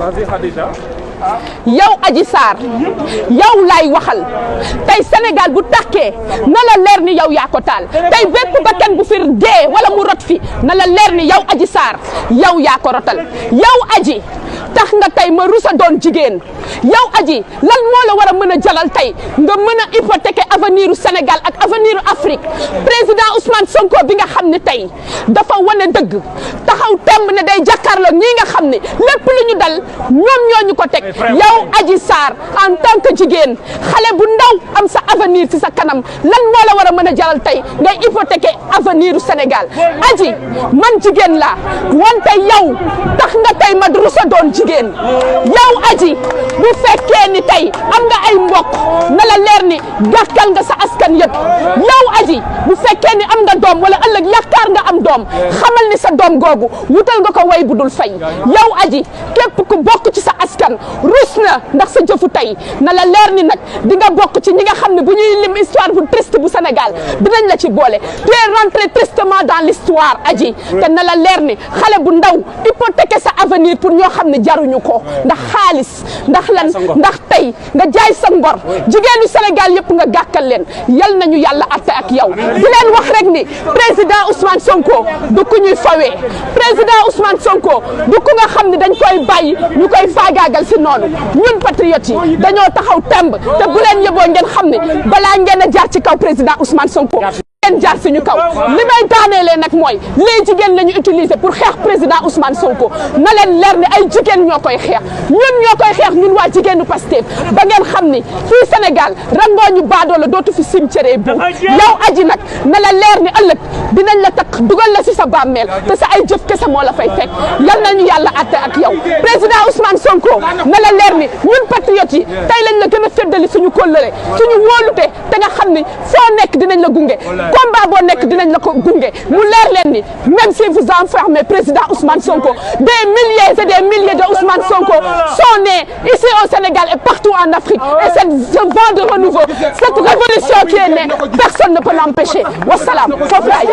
Vas-y Khadija. yow Adji Sarr yow lay waxal tey Sénégal bu tàkkee na la leer ni yow yaa ko taal tey bépp bakkan bu fi dee wala mu rot fi na la leer ni yow Adji Sarr yow yaa ko rotal yow Adji tax nga tey ma rusa doon jigéen yow Adji lan moo la war a mën a jalal tey nga mën a hypothéquer avenir u Sénégal ak avenir u Afrique président Ousmane Sonko bi nga xam ne tey dafa wane dëgg taxaw temb ne day jàkkaarloo ñii nga xam ne lépp lu ñu dal ñoom ñoo ñu ko teg yow Adji Sarr en tant que jigéen xale bu ndaw am sa avenir ci sa kanam lan moo la war a mën a jaral tey ngay hypothéquer avenir u Sénégal Adji man jigéen laa wante yow tax nga tey ma rusa doon jigéen yow Adji bu fekkee ni tey am nga ay mbokk na la leer ni gàkkal nga sa askan yëpp yow Adji bu fekkee ni am nga doom wala ëllëg yaakaar nga am doom xamal ni sa doom googu wutal nga ko way bu dul fay yow Adji képp ku bokk ci sa askan rus na ndax sa jëfu tey na la leer ni nag di nga bokk ci ñi nga xam ne bu ñuy lim histoire bu triste bu Sénégal dinañ la ci boole tu es rentré tristement dans l'histoire Adji te na la leer ni xale bu ndaw hypothéquer sa avenir pour ñoo xam ne jaruñu ko ndax xaalis ndax lan ndax tey nga jaay sa ngor jigéenu Sénégal yëpp nga gàkkal leen yal nañu yàlla atte ak yow di leen wax rek ni président Ousmane Sonko du ku ñuy fawee président Ousmane Sonko du ku nga xam ne dañ koy bàyyi ñu koy faagaagal si noonu ñun patriotes yi dañoo taxaw temb te bu leen yëboo ngeen xam ne balaa ngeen a jaar ci kaw président Ousmane Sonko ngeen jaar suñu kaw li may daaneelee nag mooy les jigéen la ñu utiliser pour xeex président Ousmane Sonko na leen leer ni ay jigéen ñoo koy xeex ñun waa jigéenu Pastef ba ngeen xam ni fii Sénégal rangoo ñu baadoo la dootu fi cimetière bu yow Adji nag na la leer ni ëllëg dinañ la takk dugal la si sa bàmmeel te sa ay jëf kese moo la fay fekk yal nañu yàlla atte ak yow président Ousmane Sonko na la leer ni ñun patriotes yi tey lañ la gën a feddali suñu kóllëre suñu wóolute te nga xam ni foo nekk dinañ la gunge combat boo nekk dinañ la ko gunge mu leer leen ni même si vous enfermez président Ousmane Sonko des milliers et des milliers de Ousmane Sonko sont nés ici au Sénégal et partout en Afrique et ce vent de renouveau cette révolution qui est née personne ne peut l'empêcher wassalam foofu laay